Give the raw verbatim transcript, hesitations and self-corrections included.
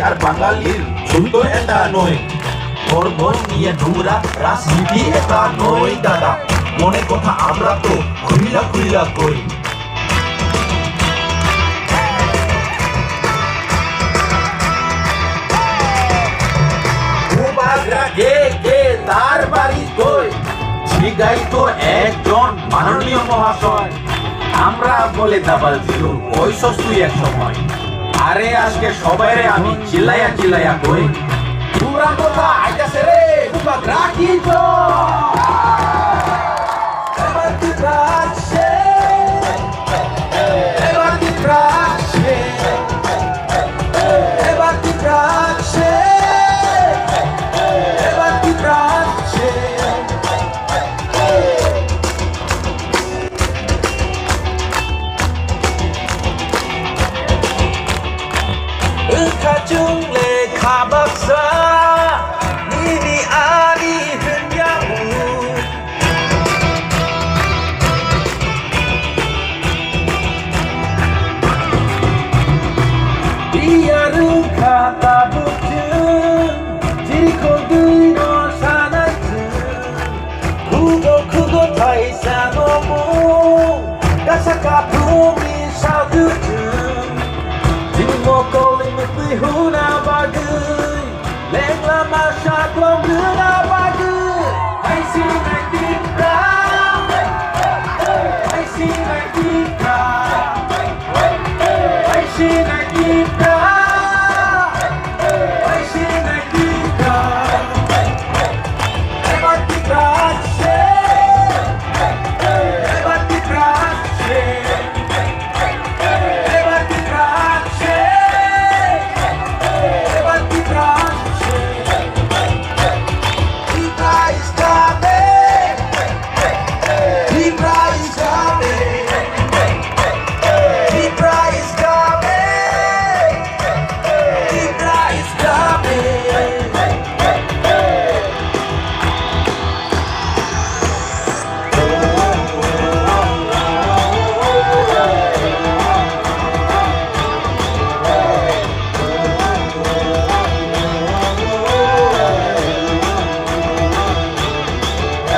আর বাঙালির যুদ্ধ এটা নয়, ধর্ম নিয়ে নোংরা রাজনীতি এটা নয় দাদা, মনের কথা আমরা তো খুইলা খুইলা কই। বুবাগ্রা কে কে তার বাড়ি কই? জিগাই তো একজন মাননীয় মহাশয়। আমরা বলে ডাবল জিরো, কইছস তুই এক সময়। আরে আজকে সবাইরে আমি চিল্লাইয়া চিল্লাইয়া কই। পুরা কথা আইতাছে রে, বুবাগ্রা কি তো? এবার তুই রাখছে, এবার তুই রাখছে, এবার তুই রাখছে, এবার তুই রাখছে। Wngkha chwng le kha baksa, nini ani hwnya mung. Biyar wngkha tabuk chwng, chirikhogwi no sanai chwng. Khugo khugo thaisa nomo, kasa kaphungni saduchung. Chini mokolni mukwi